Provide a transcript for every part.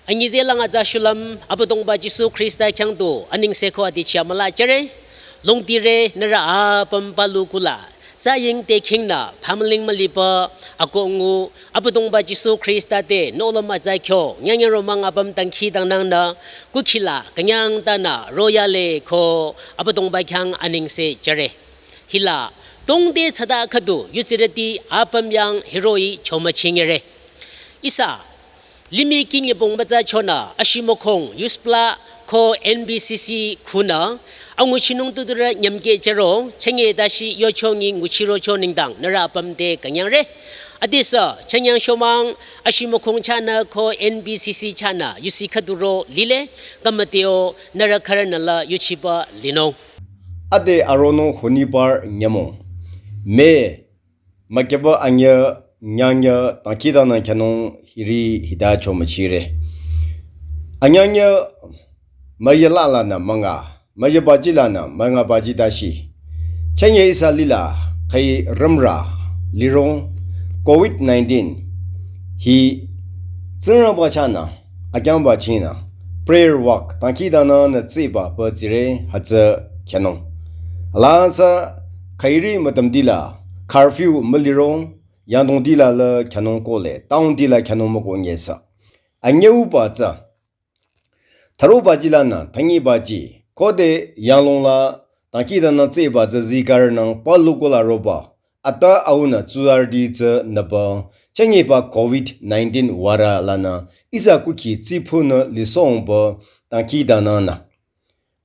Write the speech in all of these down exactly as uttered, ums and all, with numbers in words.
Anyi zeh lang atsa shulüm, Abüdongba Jisu Khrista khyang tu anengse ko ati chia müla jüre. Longtire nührü apüm palu kula. Tsaying te khingnü phamüling mülipa akongu Abüdongba Jisu Khrista te nohlüm atsa kyo nyangnyang romang apüm dangkhidangnangnü kukhila künyang tanü royale ko Abüdongba khyang anengse jüre. Hila tongde tsada khüdu yusirüti apüm yang hiroh-i chomüchingere. Ihsa limih kinyepong mütsa chonü ashimükhong USBLA ko NBCC khunü anguchinung tuturü nyümkeh jüro chenge dashi yochongi nguchirocho nengdang nührü apüm te künyangre. Adesü chanyang shomang ashimükhong chahnü ko NBCC chahnü yusi khüduro lile, kamateo nührü khürünü la yuchiba linung. Ade aronung hunibar nyümong. Me, mükyeba anyü nyangnyü dangkhidangnang khyünung hiri hita chomüchire. Anyangnyü müyela lanü münga, müyeba ji lanü münga baji dashi. Chenge ihsa lila khai rümra lirong covid nineteen hi Tsingrangba chahnü akyangba chinü prayer walk dangkhidangnangnü tsiba pü tsire hütsü khyünung. Alansa khairi mütümdila curfew mülirong yangdongdila la khyünung kohle, town dila khyünung müko nyesa. Anyüuba tsü. Thüroba ji lanü, thangiba ji. Khode yanglong la, dangkhidangnang tsiba tsü zikarnang palu kula roba. Ata aunü tsuzarüti tsü nüba. Chengeba covid nineteen wara lanü. Ihsa kukhi tsiphunü lisongba. Dangkhidangnangnü.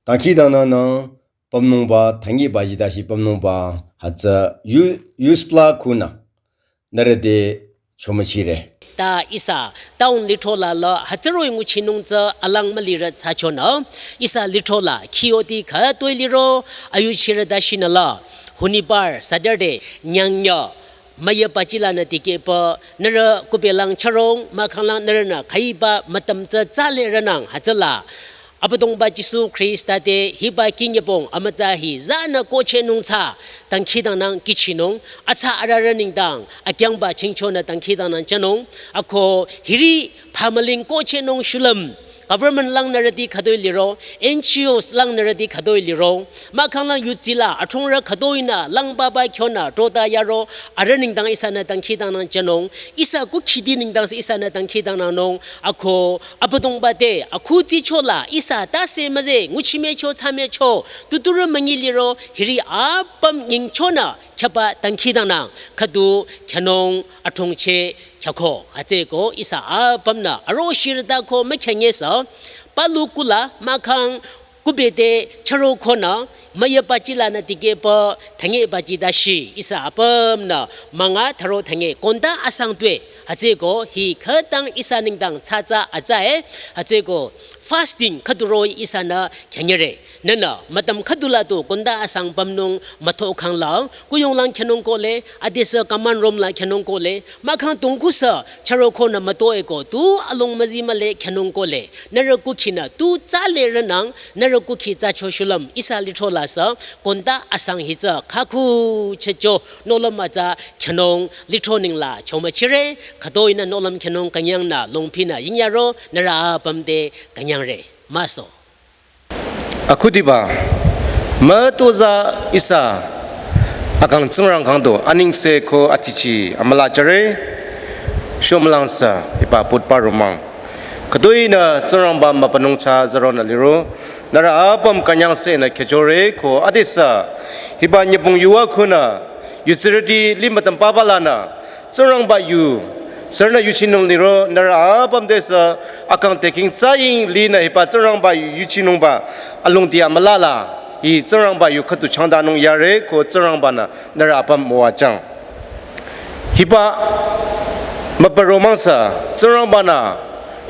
Dangkhidangnangnü. Pümnungba, thangiba ji dashi pümnungba. Hütsü yu, USBLA khunü. Nührü te chomüchire. Ta ihsa town lithro la la hütsüroh-i nguchinung tsü alang mülirü tsü chonü. Ihsa lithro la khiyoti khütoi liro ayuchirü dashi nü la. Hunibar Saturday nyangnyü müyeba ji lanü dikehpü nührü kubelang chürong mahkhanglang nührünü khaiba mütüm tsü tsale rünang hütsüla. Abüdongba Jisu Khrista te hiba kinyepong amütsa hi zanü kohchehnung tsü dangkhidangnang kihchinung, atsa ararü nengdang akyangba chingchonü dangkhidangnang jünung, ako hiri phamüling kohchehnung shulüm, government langnürüti khütoi liro, NGOs langnürüti khütoi liro, mahkhanglang yutsila athongrü khütoinü langbaba khyonü trota yaro, arüh nengdang ihsanü dangkhidangnang jünung, ihsa kukhiti nengdang sü ihsanü dangkhidangnangnung, ako Abüdongba te akhuti chola ihsa tase müze nguchimecho tsamecho tuturü müngi liro hiri apüm nyingchonü khyaba dangkhidangnang khüdu khyünung athongcheh khyako. Hütsüeko ihsa apümnü aroshirüta ko mükhyanyesü palu kula mahkhang kube te chüro khonü müyeba ji lanü dikehpü thangiba ji dashi ihsa apümnü münga thüro thangi konda asang tue. Hütsüeko hi khütang ihsa nengdang tsatsa atsa e. Hütsüeko fasting khüduro-i ihsanü khyanyere. Nünü mütüm khüdula tu konda asang pümnung müthokhang la kuyonglang khyünung kohle, adesü common room la khyünung kohle, mahkhang tongkusü chüro khonü mütoeko tu along müzi mühle khyünung kohle. Nührü kukhinü tu tsale rünang, nührü kukhi tsacho shulüm ihsa lithro la sü konda asang hi tsü khakhu chehcho nohlüm atsa khyünung lithro nengla chomüchire, khütoinü nohlüm khyünung künyangnü longphinü yingyaro nührü apüm te künyangre. Maso. Akhudiba, mütoza ihsa akang Tsingrang khyang tu anengse ko atichi amüla jüre, shomülangsü hiba putpa romang. Khütoinü Tsingrangba mübünung tsü zaronü liro, nührü apüm künyangsenü khyüchore ko adesü hiba nyepong yuva khunü yutsirüti li mütüm papa lanü Tsingrangba yu, sürünü yuchinung liro, nührü apüm desü akang teking tsaying linü hiba Tsingrangba yu yuchinungba alongdi amüla la, hi Tsingrangba yu khüdu changdanung yare ko Tsingrangbanü nührü apüm müwajüng. Hiba mübü romangsü Tsingrangbanü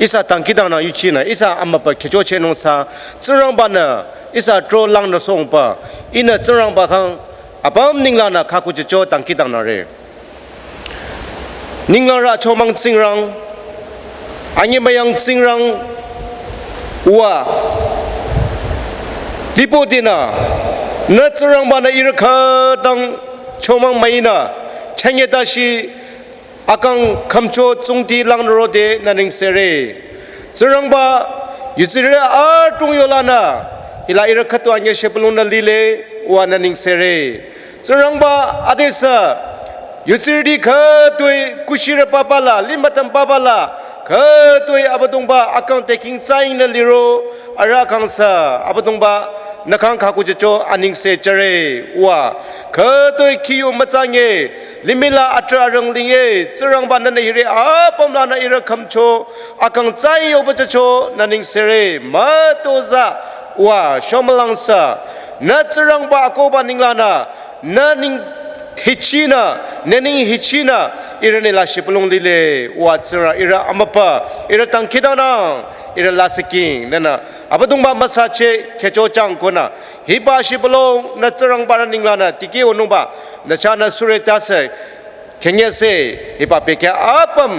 ihsa dangkhidangnang yuchinü, ihsa amübü khyüchochehnung sü Tsingrangbanü ihsa tro langnü songba, ihnü Tsingrangba khyang apüm ninglangnü khakhu jücho dangkhidangnangre. Ninglangrü chomang Tsingrang, anyemüyang Tsingrang, uwa, lipodinü, nü Tsingrangbanü ihrü khütang chomang müinü, chünye dashi, akang khümcho tsungti langnü rode nü nengsere. Tsingrangba, yutsirü adrong yolanü, hila ihrü khüdu anyüh shibülungnü lile, uwa nü nengsere. Tsingrangba, adesü, yutsirüti khütoi kushirü papa la, limütüm papa la, khütoi Abüdongba akang te king tsaingnü liro, arüh akang sü, Abüdongba, nü khyang khaku jücho anengse jüre, uwa. Khütoi khiyu mütsange, limih la atrü arang linge, Tsingrangba nünü hiri apüm lanü ihrü khümcho, akang tsai yoba jücho nü nengsere, mütozah, uwa, shomülang sü, nü Tsingrangba akohba ninglanü, nü neng hichinü, nü neng hichinü, ihrü nila shibülung lile, uwa Tsingrang, ihrü amüpa, ihrü dangkhidangnang, ihrü lasih king, nünü, Abüdongba müsache, khecho chang konü, hiba shibülung, nü Tsingrangba rü ninglanü, tiki onungba, nü chahnü sure tase, khenyese, hiba pekya apüm,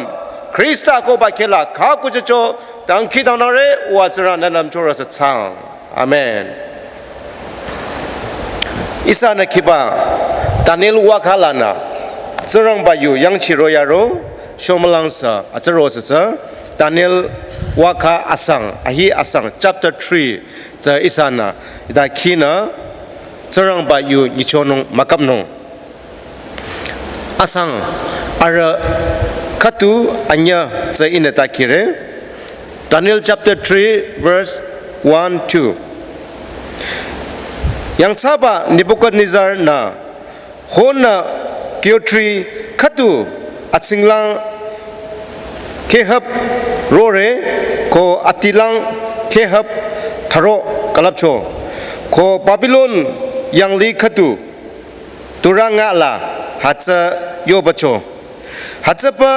Khrista koba khehla, khaku jücho, dangkhidangnangre, uwa Tsingrang nü nümchorü sü chang. Amen. Ihsanü khiba, Daniel wakha lanü, Tsingrangba yu yangchiro yaro, shomülang sü, atsüro sü sü, Daniel wakha asang, ahi asang, chapter three, tsü ihsanü, ita khinü, Tsingrangba yu nyichonung mükapnung. Asang arüh khüdu anyüh tsü ihnü ta kire. Daniel chapter three verse one, two. Yangthsaba Nebuchadnezzar-nü honü kyothri khüdu atsinglang khehüp rore ko atilang khehüp tharo külüpcho. Ko Babylon yanglih khüdu turanga la hütsü yobacho. Hütsüpü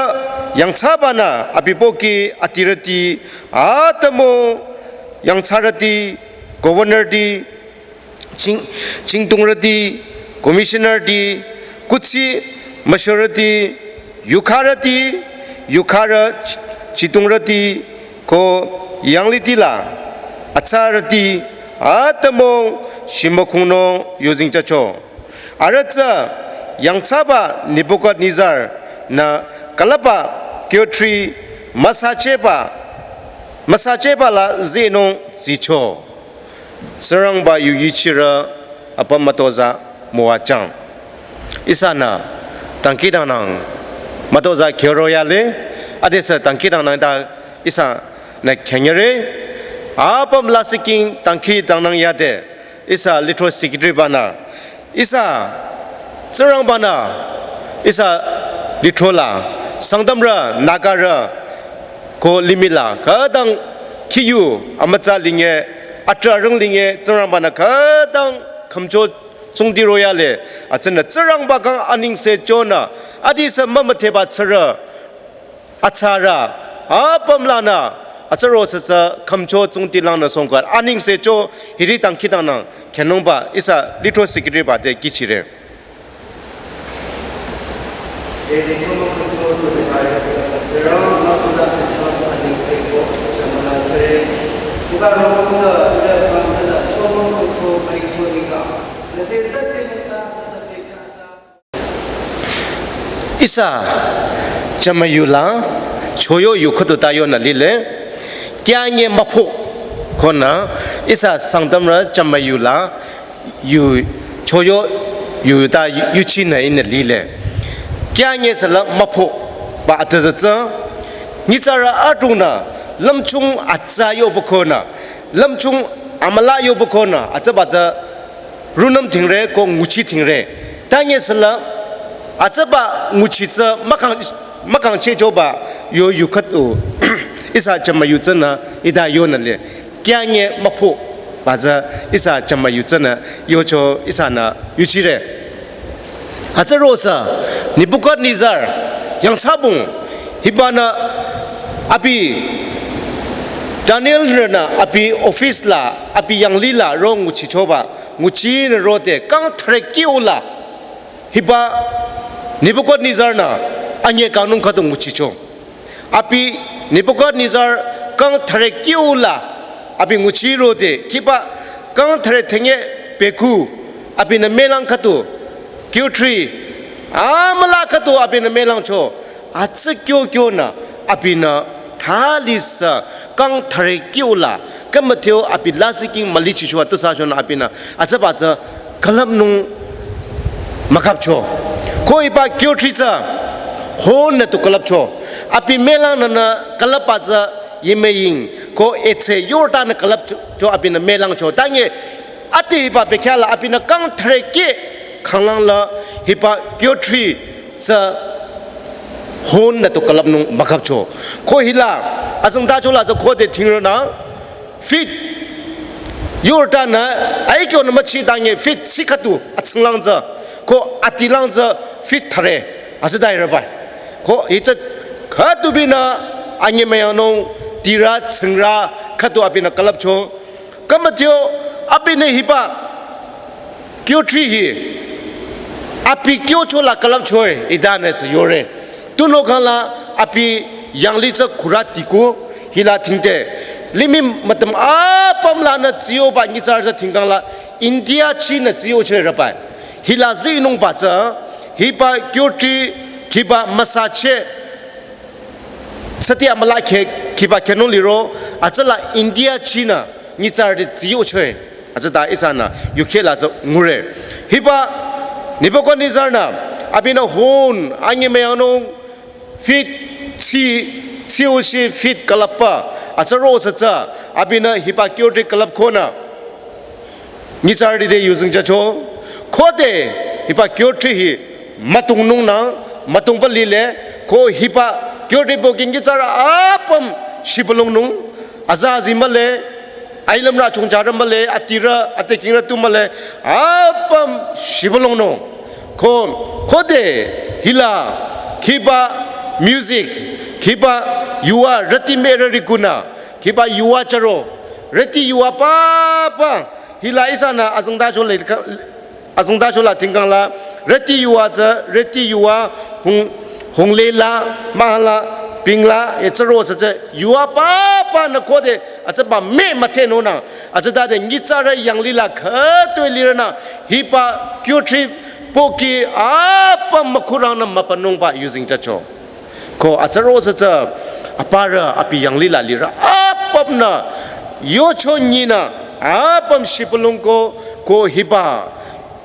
yangthsabanü abi pohki adirüti atümung yangthsarüti, governor-ti, ching-, chingdongrüti, commissioner-ti, kuthsi müshorüti, yukharüti, yukharü ch-, chidongrüti, ko yanglihti la atsarüti atümung shimükhungnung yuzeng jücho. Arüh tsü yangthsaba Nebuchadnezzar-nü külüpba kyothri müsacheba, müsacheba la zinung zicho. Tsingrangba yu yichirü apüm mütozah müwajüng. Ihsanü dangkhidangnang mütozah khehro yale, adesü dangkhidangnang ta ihsanü khenyere, apüm lasih king dangkhidangnang yade, ihsa lithro secretary banü, ihsa Tsingrangbanü, ihsa lithro la, Sangtamrü, Nagarü, ko limih la, khütang khiyu, amütsa linge, atrü arang linge, Tsingrangbanü khütang khümcho tsungdi royale, atsünü Tsingrangba khyang anengse chonü, adesü mümüdheba tsürü, atsarü, apüm lanü, atsüro sü tsü khümcho tsungdi langnü songkar, anengse cho hiri dangkhidangnang, khenungba, ihsa lithro secretary ba te kihchire. Ihsa jümü yu la, choyo yu khüdu ta yonü lile, kyanye müpho, konü, ihsa Sangtamrü jümü yu la, yu, choyo yu ta yu, yuchinü ihnü lile. Kyanye sü la müpho, ba atüzütsü, nyitsarü adrongnü, lümchung atsa yoba konü, lümchung amüla yoba konü, atsüba tsü, rungnüm dhingre ko nguchi dhingre. Tanye sü la, atsüba nguchi tsü mükang, mükangchehchoba yo yu khüdu. Ihsa jümü yu tsünü ita yonü le. Kyanye müpho ba tsü ihsa jümü yu tsünü yocho ihsanü yuchire. Atsüro sü Nebuchadnezzar yangthsabung hibanü abi Daniel-nü abi office la, abi yanglih la ro nguchichoba, nguchinü rode kang thüre kyo la. Hiba Nebuchadnezzar-nü anye kangnung khüdu nguchicho. Abi Nebuchadnezzar kang thüre kyo la, abi nguchirode, khiba kang thüre thenge peku, abinü melang khüdu, kyothri, amüla khüdu abinü melangcho, atsü kyo kyonü, abinü thali sü kang thare kyo la, kamatheo abi lasih king mülichicho tusüchonü abinü, atsaba tsü külüpnung mükhapcho. Ko hiba kyothri tsü, hon nü tu külüpcho. Abi mülangnü nü külüpba tsü yimüying, ko etse yortanü külüpcho abinü mülangcho. Tange, ati hiba bekhyah la abinü kang thare kyo khanglang la hiba kyothri tsü hon nü tu külüpnung mükhapcho. Ko hila, azengtacho la tsü khode thingrünü, feet, yortanü, aikyonü müchi tange feet tsi khüdu atsinglang tsü, ko atilang tsü feet thare, asüdai rübai. Ko hitsü khüdu binü anyemüyangnung tirü tsingrü khüdu abinü külüpcho. Kamatheo abinü hiba kyothri hi, abi kyocho la külüpcho-i, idanü sü yore. Tunüo khangla abi yanglih tsü khürü tiku, hila thingte. Limih mütüm apüm lanü tsiyoba nyitsarü tsü thingkhangla, India chinü tsiyocheh rübai. Hila zinungba tsü, hiba kyothri khiba müsacheh, sati amüla khe khiba khenung liro, atsüla India chinü nyitsarüti tsiyocheh. Atsüta ihsanü yukheh la tsü ngure. Hiba Nebuchadnezzar-nü, abinü hon, anyemüyangnung, feet, tsi, tsiyoshi feet külüpba, atsüro sü tsü, abinü hiba kyothri külüpkonü nyitsarüti te yuzeng jücho, khode hiba kyothri hi mütongnungnü, mütongba lile, ko hiba kyothri pohki nyitsarü apüm shibülungnung, aza azi mühle, ailümrü chongjarü mühle, atirü, atekingrü tu mühle, apüm shibülungnung. Ko, khode hila khiba music, khiba yuva rüti mürü rikunü, khiba yuva chüro, rüti yuva papa, hila ihsanü azengtacho le ka-, azengtacho la thingkhangla, rüti yuva tsü, rüti yuva hung, hungle la, mahla, pingla, etsüro sü tsü, yuva papanü khode, atsaba mü müthehnungnü, atsütade nyitsarü yanglih la khütoi lirünü, hiba kyothri pohki apüm mükhurangnü müpanungba yuzeng jücho. Ko atsüro sü tsü, aparü abi yanglih la lirü apümnü, yocho nyinü, apüm shibülungko, ko hiba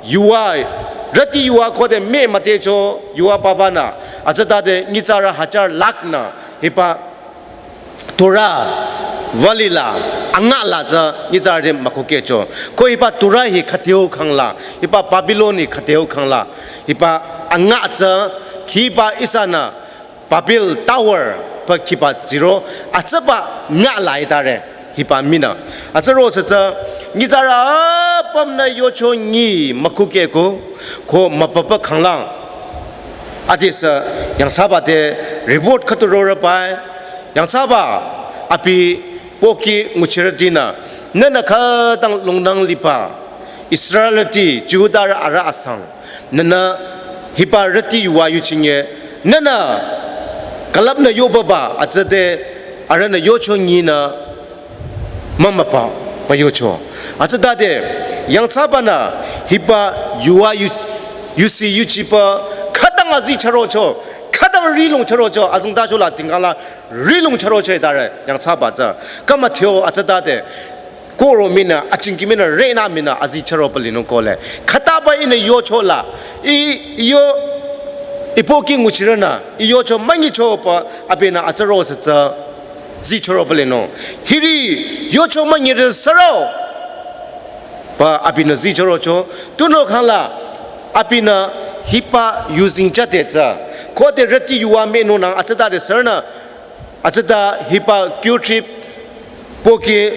yuva, rüti yuva khode mü müthehcho, yuva papanü, atsütade nyitsarü hajar lakhnü, hiba Torah valley la, angala tsü nyitsarüti mükhukehcho. Ko hiba Torah hi khüteo khangla, hiba Babylon hi khüteo khangla, hiba anga tsü khiba ihsanü Babel Tower pü khiba tsiro, atsaba ngala itare, hiba mii nü. Atsüro sü tsü, nyitsarü apümnü yocho nyi mükhukehko, ko müpapa khanglang. Adesü yangthsaba te report khüdu rorübai, yangthsaba abi pohki nguchirütinü, nühnü khütang longnang liba, Israelrüti, Jihudarü arüh asang, nühnü hiba rüti yuva yuchinge, nühnü külüpnü yobaba atsüde arühnü yocho nyinü mümüpa pü yocho. Atsütade yangthsabanü hiba yuva yu-, yusi yuchiba khütang azi chürocho, khütang rihlong chürocho, azengtacho la thingkhangla rihlong chürocho itare yangthsaba tsü. Kamatheo atsütade koro mii nü, achingki mii nü, rena mii nü, azi chüroba linung kohle. Khütaba ihnü yocho la, i, i yo, i pohki nguchirünü, i yocho münyicho pü, abinü atsüro sü tsü, zi chüroba linung. Hiri, yocho münyirü sürü, pü abinü zi chürocho, tunüo khangla, abinü hiba yuzeng jüde tsü, khode rüti yuva münungnang atsütade sürünü, atsüta hiba kyothri pohki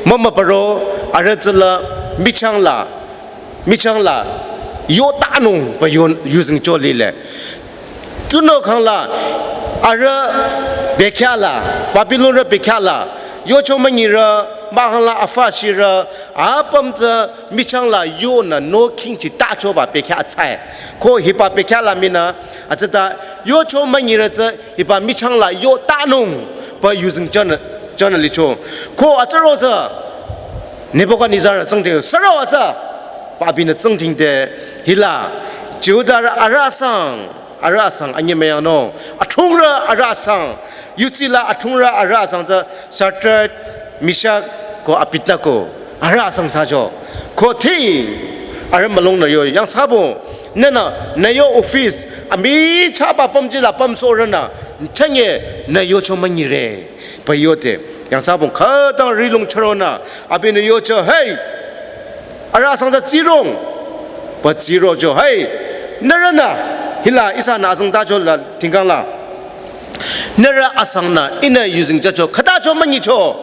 mümüparo arüh tsüla michang la, michang la yotanung pü yu-, yuzeng jü lile. Tunüo khangla arüh bekhyah la, Babylonrü bekhyah la, yocho münyirü, mahkhang la afashirü, apüm tsü michang la yonü nü khingchi tachoba bekhyah atsai. Ko hiba bekhyah la mii nü, atsüta yocho münyirü tsü hiba michang la yotanung pü yuzeng jünü, jünü licho. Ko atsüro sü Nebuchadnezzar tsingdhing, sürü atsü, pü abinü tsingdhingde hila, Jihudarü arüh asang, arüh asang anyemüyangnung, athungrü arüh asang, Yutsila athungrü arüh asang tsü Shadrach, Meshach, ko Abednego. Arüh asang thsacho. Ko thi arüh mülungnü yo yangthsabung. Nünü, nü yo office, amichahba pümji la pümsohrünü. Chünye, nü yocho münyire. Pü yote. Yangthsabung khütang rihlong chüronü. Abinü yocho, hey. Arüh asang tsü tsirong. Pü tsirocho, hey. Nührünü. Hila ihsanü asang tacho la tingkang la. Nührü asangnü ihnü yuzeng jücho, khütacho münyicho.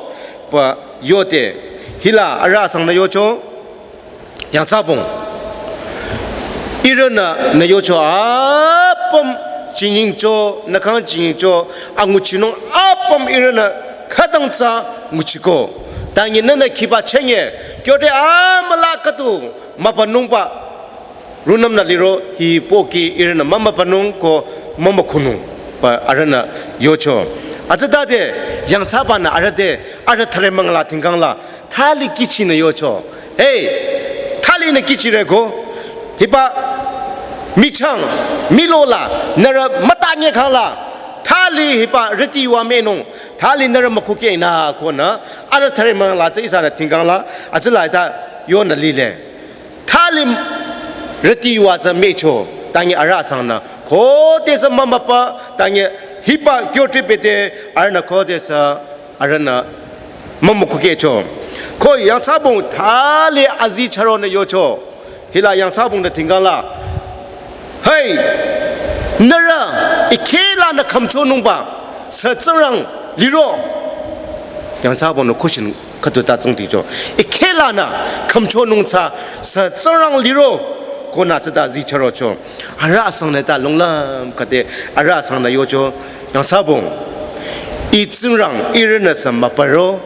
Pü yote. Hila arüh asangnü yocho. Yangthsabung. Ihrünü nü yocho apüm jingingcho, nü khyang jingingcho, anguchinung apüm ihrünü khütang tsü nguchiko. Tangi nünü khiba chünye, kyote amüla khüdu mübünungba rungnümnü liro hi pohki ihrünü mümübünung ko mümükhunung pü arühnü yocho. Hütsütade yangthsabanü arüh te arüh thüre müngla tingkang la thali kihchinü yocho. Hey, thalinü kihchire ko hiba michang milola nührü mütanye khang la thali hiba rüti wa menung thali nührü mükhukehnü konü arüh thüre müngla tsü ihsanü tingkang la hütsüla ita yonü lile. Thalim rüti wa tsü mecho, tangi arüh asangnü. Khodesü mümübü, tangi hiba kyotripete, arühnü khodesü, arühnü mümükhukehcho. Ko yangthsabung thali azi chüronü yocho. Hila yangthsabung nü tingkang la. Hey, nührü, ikehlanü khümchonungba, sü Tsingrang liro. Yangthsabungnü question khüdu ta tsingdhingcho. Ikehlanü khümchonung tsü sü Tsingrang liro. Konü tsüta zi chürocho. Arüh asangnü ta lunglüm khüde arüh asangnü yocho. Yangthsabung. Ih Tsingrang ihrünü sü mübüro.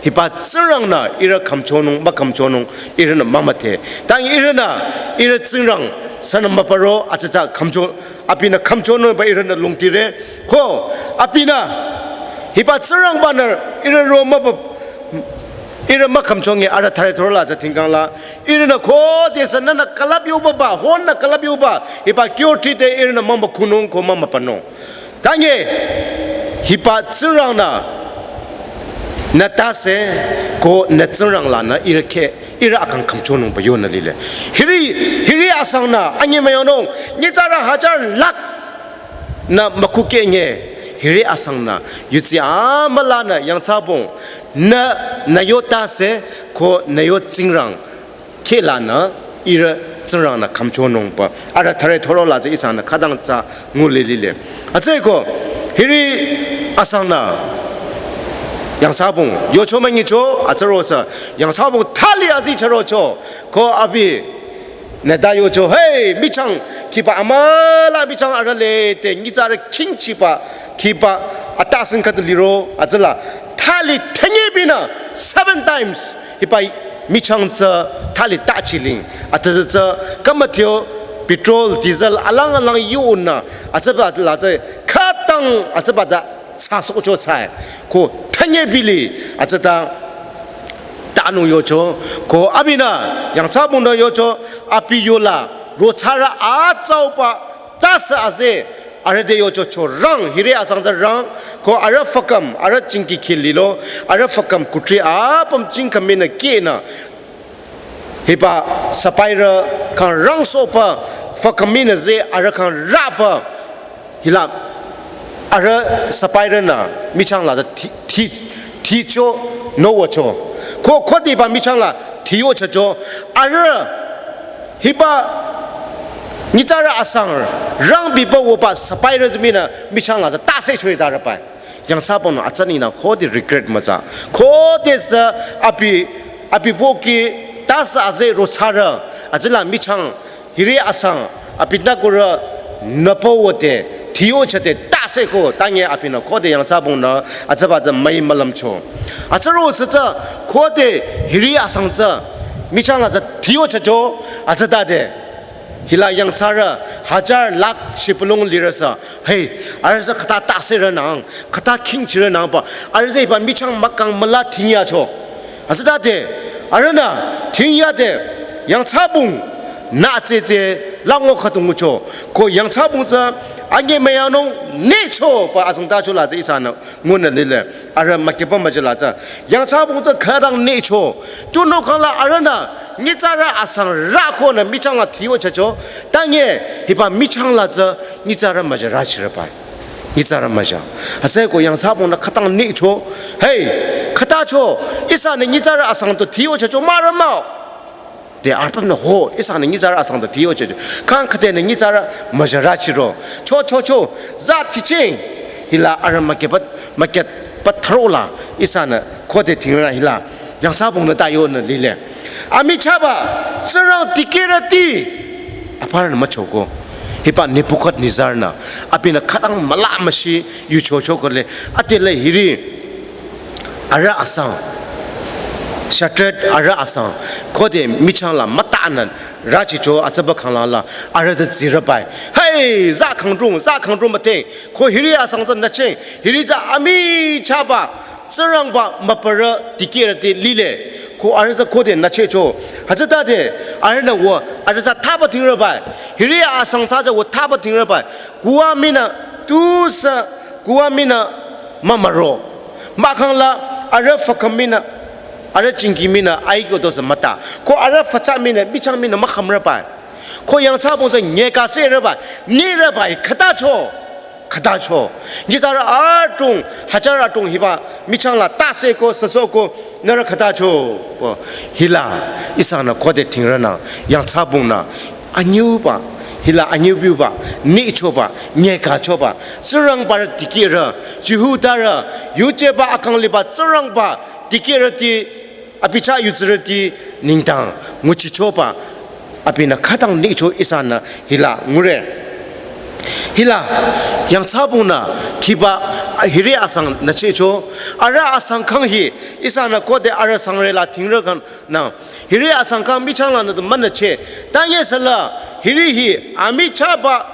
Hiba Tsingrangnü ihrü khümchonung, mükhümchonung, ihrünü mümüdhe. Tangi ihrünü, ihrü Tsingrang sünü mübüro, hütsüta khümcho, abinü khümchonungba ihrünü lümtire. Ko, abinü, hiba Tsingrangbanü ihrü ro mübü, ihrü mükhümchonge arüh thüre thürola tsü tingkang la. Ihrünü khodesü nünü külüp yoba ba, honü külüp yoba, hiba kyotrite ihrünü mümükhunung ko mümübünung. Tangi, hiba Tsingrangnü, nü tase, ko nü Tsingrang lanü ihrü keh, ihrü akang khümchonung pü yonü lile. Hiri, hiri asangnü, anyi müyonung, nyitsarü hajar lakh nü mükhukeh nye, hiri asangnü, yutsi amülanü yangthsabung, nü, nü yo tase, ko nü yo Tsingrang, kehlanü, ihrü Tsingrangnü khümchonung pü. Arüh thüre thürola tsü ihsanü khütang tsü ngule lile. Hütsüeko, hiri asangnü, yangthsabung, yocho münyicho, hütsürosü, yangthsabung thali azi chürocho, ko abi, nü ta yocho, hey, michang, khiba amüla michang arüh lete, nyitsarü khingchiba, khiba, atasin khüdu liro, hütsüla, thali thenye binü, seven times, hiba michang tsü thali tachiling, hütsü tsü, kamatio, petrol, diesel, alang alang yunü, hütsüba la tsü, khütang, hütsüba ta, tsü sohcho tsü, ko thenye bili, hütsüta, tanung yocho, ko abinü, yangthsabungnü yocho, abi yola, rothsarü atsauba, tase aze, arüh te yocho cho rang, hiri asang tsü rang, ko arüh fakam, arüh jingki khililo, arüh fakam kutri apüm jingkhaminü kehnü, hiba sapphire khyang rangsohba, fakam minü ze arüh khyang raba, hila, arüh sapphire nü, michang la ta thi, thi, thicho, nowacho. Ko, khodeba michang la, thiyochacho, arüh, hiba, nyitsarü asang, rangbiba woba sapphire tsü minü, michang la ta tase choi ta raba. Yangthsabungnü hütsüninü khode regret mütsa. Khodesü abi, abi pohki tase aze rothsarü, hütsüla michang, hiri asang, abi nü kurü, nüpü wote, thiyochate, tase ko, tangi abinü khode yangthsabungnü, hütsüba tsü müi mülümcho. Hütsürosü tsü, khode, hiri asang tsü, michang la tsü, thiyochacho, hütsütade. Hila yangthsarü, hajar lakh shibülung lirüsü. Hey, arühsü khüta taserünang, khüta khingchirünangba, arühsü hiba michang mükang müla thingyacho. Hütsütade, arühnü, thingyade, yangthsabung, nü tsetse, lango khüdu ngucho. Ko yangthsabung tsü, Anyemüyangnung nyichoba azengtacho la tsü ihsanü ngunü lile. Arüh mükehba müjü la tsü. Yangthsabong tsü khütang nyicho. Tunüo khangla arühnü nyitsarü asang rükonü michang la thiyochacho. Tanye hiba michang la tsü nyitsarü müjü rüchirübai. Nyitsarü müjü. Hütsüeko yangthsabongnü khütang nyicho. Hey, khütacho. Ihsanü nyitsarü asang tu thiyochacho mah rü mah-o. Te arüh apümnü ho, ihsanü nyitsarü asang tu thiyochacho. Kang khütenü nyitsarü müjü rüchiro. Cho, cho, cho. Za tiching. Hila arüh mükehba, mükehba tharo la. Ihsanü khode thingrü hila. Yangthsabongnü ta yonü lile. Amichahba, Tsingrang dikehrüti. Aparünü müchoko. Hiba Nebuchadnezzar-nü. Abinü khütang müla müshi yuchocho kohle. Adela hiri. Arüh asang. Shadrach arüh asang. Khode michang la mütanü rüchicho atsaba khanglang la. Arüh tsü zirübai. Hey, za kangdrong, za kangdrong müteng. Ko hiri asang tsü nyicheng. Hiri tsü amichahba. Tsingrangba mübürü dikehrüti lile. Ko arüh tsü khode nyichehcho. Hütsütade arühnü wü arüh tsü thaba thingrübai. Hiri asang tsü tsü wü thaba thingrübai. Kuwa minü tusü kuwa minü mümüro. Mahkhang la arüh fükhüm minü, arüh jingki minü aikyo dosü müta. Ko arüh fücha minü, michang minü mükhümrübai. Ko yangthsabong tsü nyekase rübai, nyirübai, khütacho, khütacho. Nyitsarü adrong, hajar adrong hiba, michang la tase ko, süso ko, nührü khütacho. Bo, hila, ihsanü khode thingrünü, yangthsabongnü, anyüuba, hila anyüubiuba, nyichoba, nyekachoba, Tsingrangba rü dikehrü, Jihudarü, yujeba akang liba Tsingrangba dikehrüti, abi chah yutsürüti nengdang, nguchichoba, abinü khütang nyicho ihsanü hila ngure. Hila, yangthsabongnü, hiba, hiri asang nyichehcho, arüh asang kang hi, ihsanü khode arüh sangre la thingrü kang, nü, hiri asang kang michang lanü tu münyicheh. Tanye süla, hiri hi, amichahba,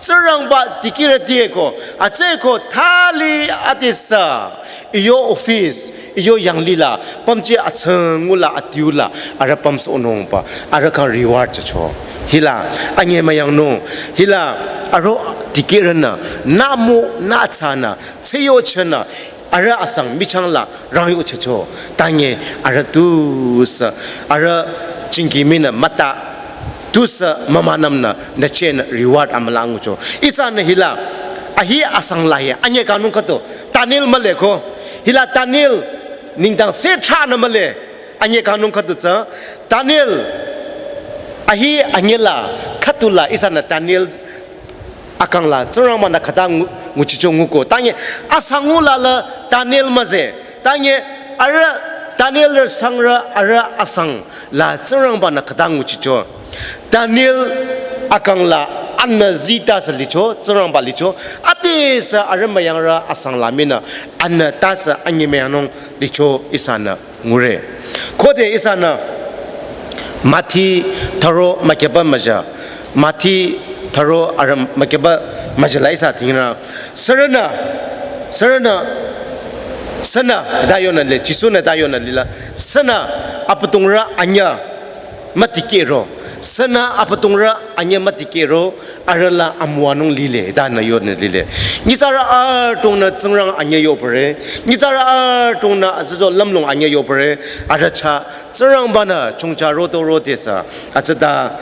Tsingrangba dikehrüti ko, atsü ko thali adesü, iyo office, iyo yanglih la, pümji atsüngu la adiu la, arüh pümsohnungba, arüh kang reward jücho. Hila, anyemüyangnung, hila, arüh dikehrünü, nü mo, nü tsanü, tsüyo chenü, arüh asang michang la rangyochacho. Tanye arüh tusü, arüh jingki minü müta, tusü mümünümnü nyichehnü reward amüla ngucho. Ihsanü hila, ahi asang la hi, anyekangnung khüdu, Daniel mühle ko. Hila Daniel, nengdang se thranü mühle, anyekangnung khüdu tsü, Daniel, ahi anyela, khüdula ihsanü Daniel akang la, Tsingrangbanü khüta ngu-, nguchicho nguko. Tanye, asangu la la Daniel müze. Tanye, arüh Daniel rü sangrü arüh asang la Tsingrangbanü khüta nguchicho. Daniel akang la anü zita sü licho, Tsingrangba licho. Adesü arüh müyangrü asang la minü, anü tasü anyemüyangnung licho ihsanü ngure. Khode ihsanü Mathi tharo mükehba müjü. Mathi tharo arüh mükehba müjü la ihsa thingrü. Sürünü, sürünü, sünü, ta yonü le, Jisu-nü ta yonü lila. Sünü abüdongrü anyüh mütikehro. Sünü abüdongrü anyüh mütikehro. Arüh la amüwanung lile, ta nü yonü lile. Nyitsarü adrongnü Tsingrang anyüh yopüre. Nyitsarü adrongnü atsüzo lümlong anyüh yopüre. Arüh chah Tsingrangbanü chongcha roto rotesü. Atsüta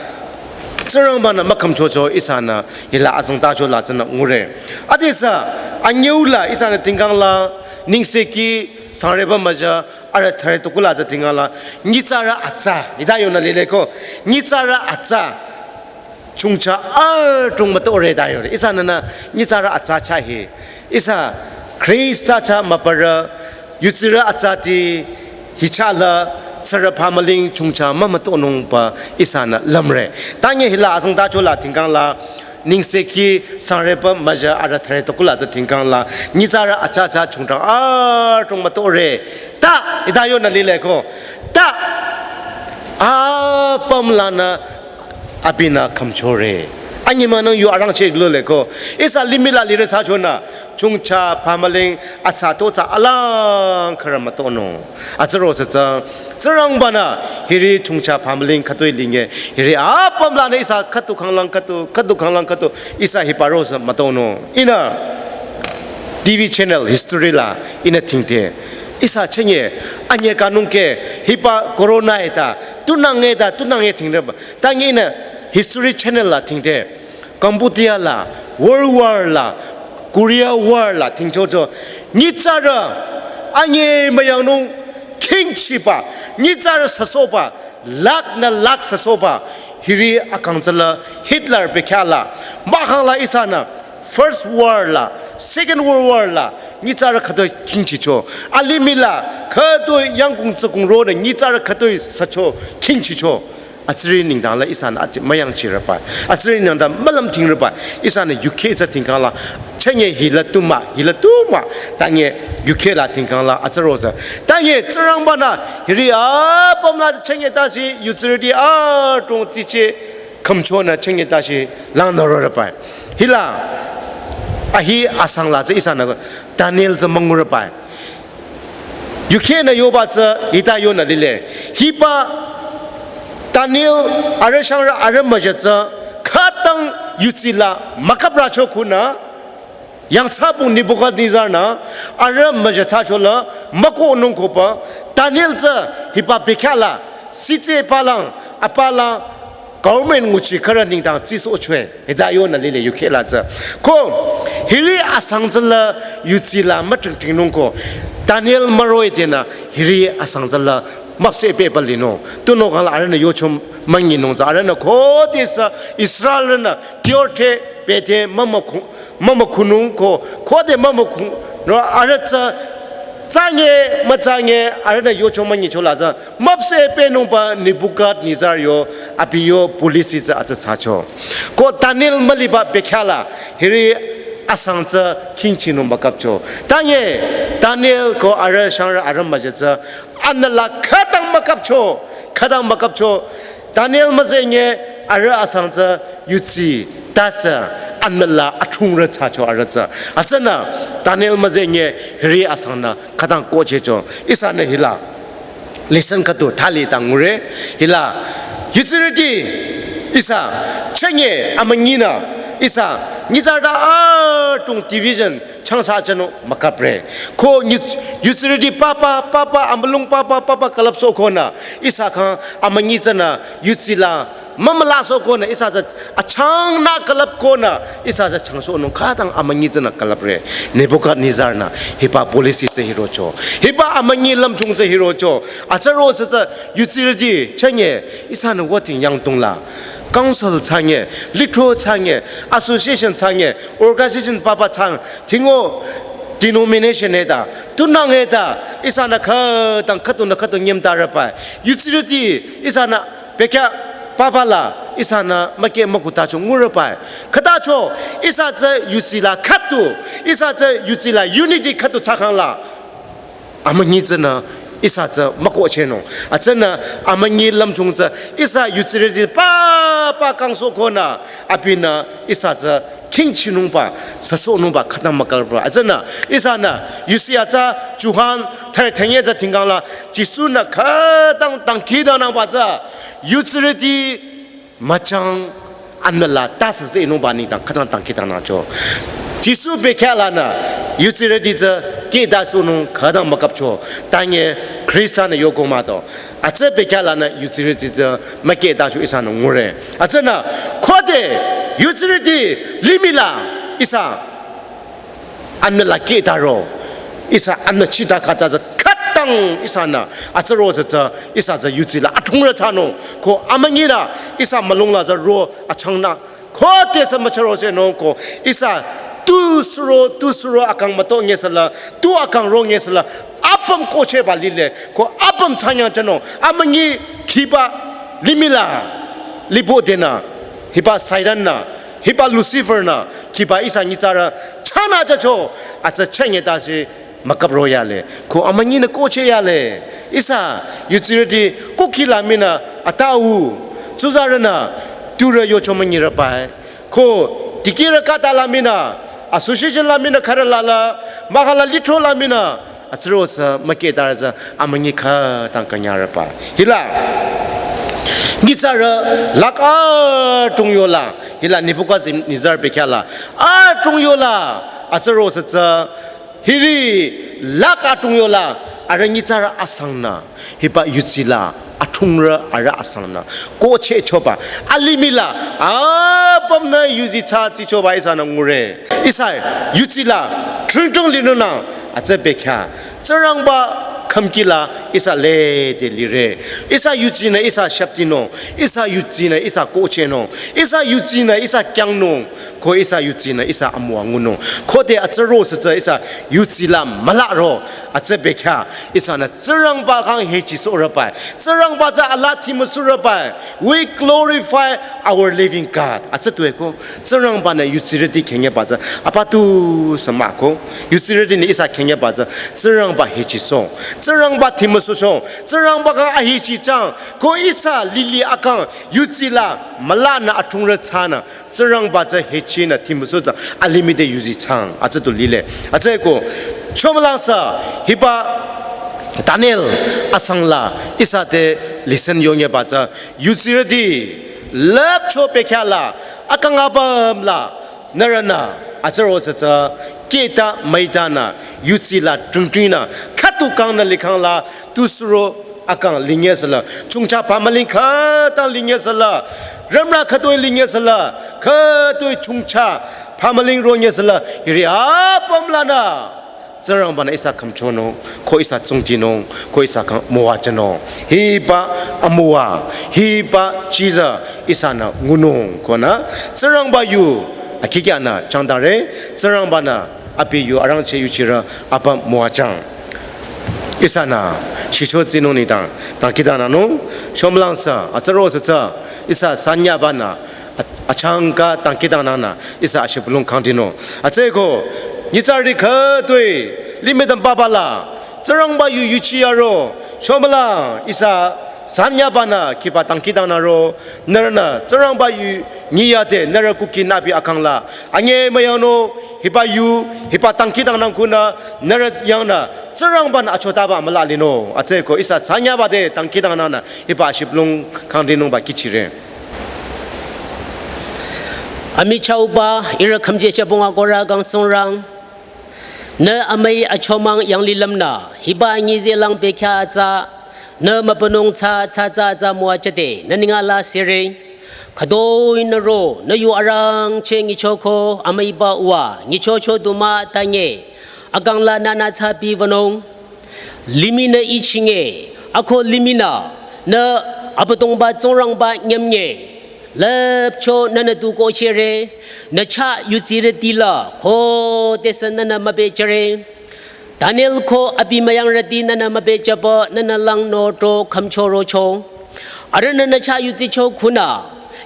Tsingrangbanü mükhümchocho ihsanü hila azengtacho la tsünü ngure. Adesü anyüu la ihsanü tingkang la nengsekhi sangreba müjü arüh thüre tuku la tsü tingkang la nyitsarü atsa. Hita yonü lile ko. Nyitsarü atsa. Chongcha adrong mütore ta yore. Ihsanü nü nyitsarü atsa chah hi. Ihsa Khrista chah mübürü, yutsirü atsati, hichah la, tsürü phamüling chongcha mümütonungba ihsanü lümre. Tanye hila azengtacho la tingkang la, nengsekhi sangreba müjü arüh thüre tuku la tsü tingkang la, nyitsarü atsa chah chongcha adrong mütore. Ta, hita yonü lile ko. Ta, apüm lanü abinü khümchore. Anyemünung yu arangcheh lile ko. Ihsa limih la lirü thsachonü, chongcha pümüling atsa to tsü alang khürü mütonung. Atsüro sü tsü, Tsingrangbanü hiri chongcha pümüling khütoi linge, hiri apüm lanü ihsa khüdu khanglang khüdu, khüdu khanglang khüdu, ihsa hiba ro sü mütonung. Ihnü T V channel history la ihnü thingde. Ihsa chünye, anye kanung ke hiba corona eta, tunang eta, tunang e thingde ba. Tangi ihnü History Channel la thingde, Cambodia la, World War la, Korea War la thingchocho, nyitsarü anyemüyangnung khingchiba, nyitsarü süsohba, lakh nü lakh süsohba, hiri akang tsüla Hitler bekhyah la, mahkhang la ihsanü First War la, Second World War la, nyitsarü khütoi khingchicho, alimih la khütoi yangkong tsükong ronü nyitsarü khütoi sücho khingchicho. Atsüri nengdang la ihsanü aji müyangchirüba. Atsüri nengdang mülüm thingrüba. Ihsanü U K tsü thingkhang la. Chünye hila tu mah, hila tu mah. Tangi U K la thingkhang la atsüro tsü. Tangi Tsingrangbanü hiri apüm la chünye tase yutsirüti adrong tsiche khümchonü chünye tase langnü rorüba. Hila ahi asang la tsü ihsanü Daniel tsü müngurüba. U K nü yoba tsü hita yonü lile. Hiba Daniel arüh shangrü arüh müjü tsü khütang yutsi la müküprücho khunü yangthsabung Nebukadnezar nü arüh müjü thsachola mükohnung koba Daniel tsü hiba bekhyah la sitse palang apalang government nguchi khürü nengdang tsisohchoe. Hita yonü lile U K la tsü. Ko hiri asang tsüla yutsi la mütingtingnung ko Daniel müroh-i tenü hiri asang tsüla müpseh pehba linung. Tunüo khang la arühnü yocho münyinung tsü arühnü khodesü Israelrünü tiorte pete mümükhu-, mümükhunung ko khode mümükhunung arüh tsü tsange mütsange arühnü yocho münyichola tsü müpseh pehnungba Nebukadnezar yo abi yo policy tsü atsü thsacho. Ko Daniel müliba bekhyah la hiri asang tsü khingchinung müküpcho. Tangi Daniel ko arüh shangrü arüh müjü tsü anüla khütang müküpcho, khütang müküpcho. Daniel müzenge arüh asang tsü yutsi tase anüla athungrü thsacho arüh tsü. Atsünü Daniel müzenge hiri asangnü khütang kohchehcho. Ihsanü hila lesson khüdu thali ta ngure. Hila yutsirüti ihsa chünye amünyinü ihsa nyitsarü adrong division changsa chünung müküpre. Ko nyi-, yutsirüti papa, papa, amülung papa, papa külüpsoh konü ihsa khyang amünyi tsünü yutsi la mümülasoh konü ihsa tsü achangnü külüp konü ihsa tsü changsohnung khütang amünyi tsünü külüpre. Nebukadnezar nü hiba policy tsü hirocho. Hiba amünyi lümchung tsü hirocho. Atsüro sü tsü yutsirüti chünye ihsanü wüting yangdong la council thsange, litro thsange, association thsange, organization papa thsang, thingo denomination eta, tunang eta, ihsanü khütang khüdunü khüdu nyemtarüba. Yutsirüti ihsanü bekhyah papa la ihsanü mükeh müku tacho ngurüba. Khütacho ihsa tsü yutsi la khüdu, ihsa tsü yutsi la unity khüdu thsakhang la amünyi tsünü ihsa tsü mükohchehnung. Atsünü amünyi lümchung tsü ihsa yutsirüti papa kangsoh konü abinü ihsa tsü khingchinungba, süsohnungba khütang müküpre. Atsünü ihsanü yusi atsa Johan thüre thünye tsü thingkhang la Jisu-nü khütang dangkhidangnangba tsü yutsirüti müchang anüla tase inungba nengdang khütang dangkhidangnangcho. Jisu bekhyah lanü yutsirüti tsü kihtasohnung khütang müküpcho. Tangi Khrista-nü yoko mah to. Atsü bekhyah lanü yutsirüti tsü mükihtacho ihsanü ngure. Atsünü khode yutsirüti limih la ihsa anüla kihtaro. Ihsa anü chita khata tsü khütang ihsanü atsüro sü tsü ihsa tsü yutsi la athungrü thsanung. Ko amünyinü ihsa mülung la tsü ro achangnü khodesü müchürosehnung ko ihsa tu suro, tu suro akang müto ngesüla, tu akang ro ngesüla, apüm kohchehba lile, ko apüm thsanyang thsanung, amünyi khiba limih la, libo denü, hiba Satan nü, hiba Lucifer nü, khiba ihsa nyitsarü, thsanü thsacho, atsü chünye tase, müküpro yale, ko amünyinü kohcheh yale. Ihsa yutsirüti kukhi la minü atau, tsuzarünü, turü yocho münyirüba. Ko dikehrü khüta la mii nü, association la mii nü khürü la la, mahkhang la lithro la mii nü, atsüro sü müketarü tsü amünyi khütang künyarüba. Hila, nyitsarü lakh atung yola, hila Nebuchadnezzar bekhyah la atung yola, atsüro sü tsü hiri lakh atung yola, arüh nyitsarü asang nü, hiba yudsi la atungrü arüh asang nü kohchehchoba, alimih la apüm nü yuzi thsa tsichoba ihsanü ngure. Ihsa yudsi la tringtung linung nü, atsü bekhyah Tsingrangba khümki la ihsa lede lire. Ihsa yudsinü ihsa shaptinung, ihsa yudsinü ihsa kohchehnung, ihsa yudsinü ihsa kyangnung, ko ihsa yudsinü ihsa amüwa ngunung. Khode atsüro sü tsü ihsa yudsi la mülaro, atsü bekhyah ihsanü Tsingrangba khyang hechisohrüba, Tsingrangba tsü alaa dhimüsohrüba. We glorify our living God. Atsü tuepü ko, Tsingrangba nü yudsirüti khenyiba tsü apa tusü mah ko, yudsirüti nü ihsa khenyiba tsü Tsingrangba hechisoh, Tsingrangba dhimüsohcho, Tsingrangba khyang ahechichang, ko ihsa lili akang yudsi la mülanü atungrü thsanü Tsingrangba tsü hechinü dhimüsoh tsü alimih te yuzi thsang, atsü tu lile. Atsü ko, shomülang sü hiba Daniel asang la ihsa te lesson yonyiba tsü, yudsirüti lüpcho bekhyah la akang apüm la nührünü atsüro sü tsü keta müitanü yudsi la tringtingnü khütu kangnü likhang la tusüro akang linye süla, chongcha phamüling khütang linye süla, rümrü khütoi linye süla, khütoi chongcha phamüling ronye süla, hiri apüm lanü Tsingrangba nü ihsa khümchonung, ko ihsa tsungtinung, ko ihsa khyang müwajünung. Hiba amüwa, hiba chiza ihsanü ngunung ko nü Tsingrangba yu akikyanü changdare, Tsingrangba nü abi yu arangcheh yuchirü apüm müwajüng. Ihsanü shicho tsinung nengdang dangkhidangnangnung, shomülang sü atsüro sü tsü ihsa sanyaba nü a-, achangka dangkhidangnangnü ihsa ashibülung kangdinung. Atsü ko, nyitsarüti khütoi limih dangpapa la Tsingrangba yu yuchiyaro, shomülang ihsa sanyaba nü khiba dangkhidangnangro, nührünü Tsingrangba yu nyiyade nührü kuki nü abi akang la anyemüyangnung, hiba yu, hiba dangkhidangnang kunü nührü yangnü Tsingrangba nü achotaba mülalinung. Atsü ko ihsa sanyaba te dangkhidangnangnü hiba ashibülung kangdinungba kihchire. Amichahba ihrü khümjecheh pung akohrü kang Tsingrang, nü amüi achomang yanglilüm nü hiba nyizelang bekhyah tsü nü mübünung tsü tsü tsü tsü müwajüde nü nengla sere. Khütoi nü ro nü yu arangcheh nyichoko amüiba uwa nyichocho du mah tanye, akang la nünü tsü biwünung. Limih nü ichinge, ako limih nü, nü Abüdongba Tsingrangba nyümnge, lüpcho nünü tu kohchehre, nü chah yudsirüti la khodesü nünü mübejüre. Daniel ko abi müyangrüti nünü mübejüba nünü langnü to khümchorocho. Arühnü nü chah yudsicho khunü,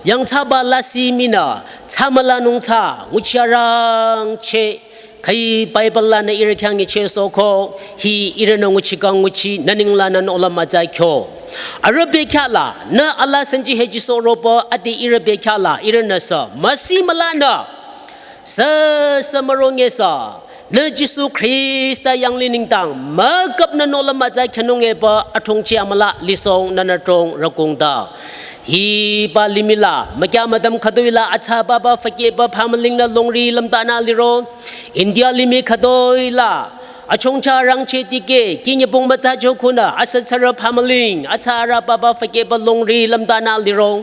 yangthsaba lasih mii nü thsamülanung tsü nguchi arangcheh, khüi Bible lanü ihrü khyang nyichehsohko, hi ihrünü nguchikang nguchi nü nengla nü nohlüm mütsa kyo. Arüh bekhyah la nü alaa sanji hechisohroba ade ihrü bekhyah la ihrünü sü müsi mülanü süsü mürongesü, nü Jisu Khrista yangli nengdang müküp nü nohlüm mütsa kyanung epü athongchi amüla lisohng nünü tong rükungta. Hiba limih la mükyah müdüm khütoi la atsa papa fükehba phamüling nü longri lümtanü liro, India limih khütoi la achongcha rangcheh tikeh kinyübong mütsacho khunü asütsarü phamüling atsa arüh papa fükehba longri lümtanü liro,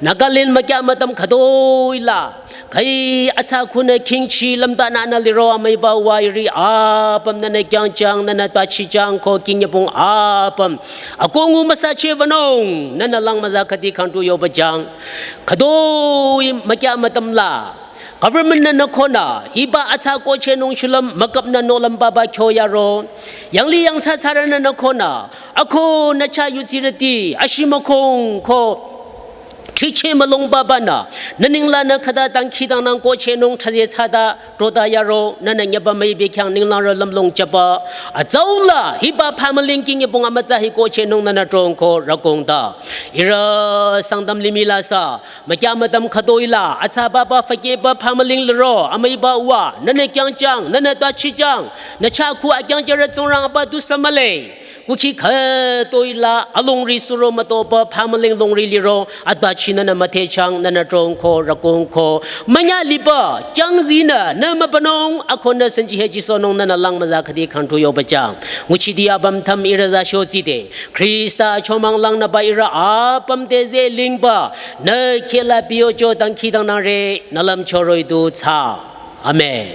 Nagaland mükyah müdüm khütoi la khüi atsa khunü khingchi lümtanü nü liro amüiba uwa iri apüm nünü kyangchang nünü tbachijang ko kinyübong apüm akongu müsacheh wünung nünü lang müza khüdi khangtu yohbajang. Khütoi mükyah müdüm la government nünü khonü hiba atsa kohchehnung shulüm müküp nü nohlüm papa kyo yaro, yangli yangthsatsarü nünü khonü ako nü chah yudsirüti ashimükong ko thricheh mülung papa nü nü nengla nü khüta dangkhidangnang kohchehnung thsaze thsata trota yaro nünü nyüba müipi khyang ninglangrü lümlong jüba. Atsau la hiba phamüling kinyübong amütsa hi kohchehnung nünü tongko rükungta. Ihrü Sangtam limih la sü, mükyah mütam khütoi la, atsaba ba fükeba phamüling liro, amüiba uwa, nünü kyangjang, nünü tbachijang, nü chah khu akyangjarü Tsingrang aba du sü mühle. Kukhi khütoi la, alongri suro mütoba phamüling longri liro, atbachi nünü müthehjang, nünü trongko, rakongko, münya liba, kyangzinü, nü mübünung, akonü senji he jisohnung nünü lang müza khüdi khangthu yobajang. Nguchidi apüm tham ihrü za shotsi de. Khrista chomang langnüba ihrü apüm te zeh lingba, nü kheh la biyocho dangkhidangnangre, nü lümcho roh-i du thsa. Amen.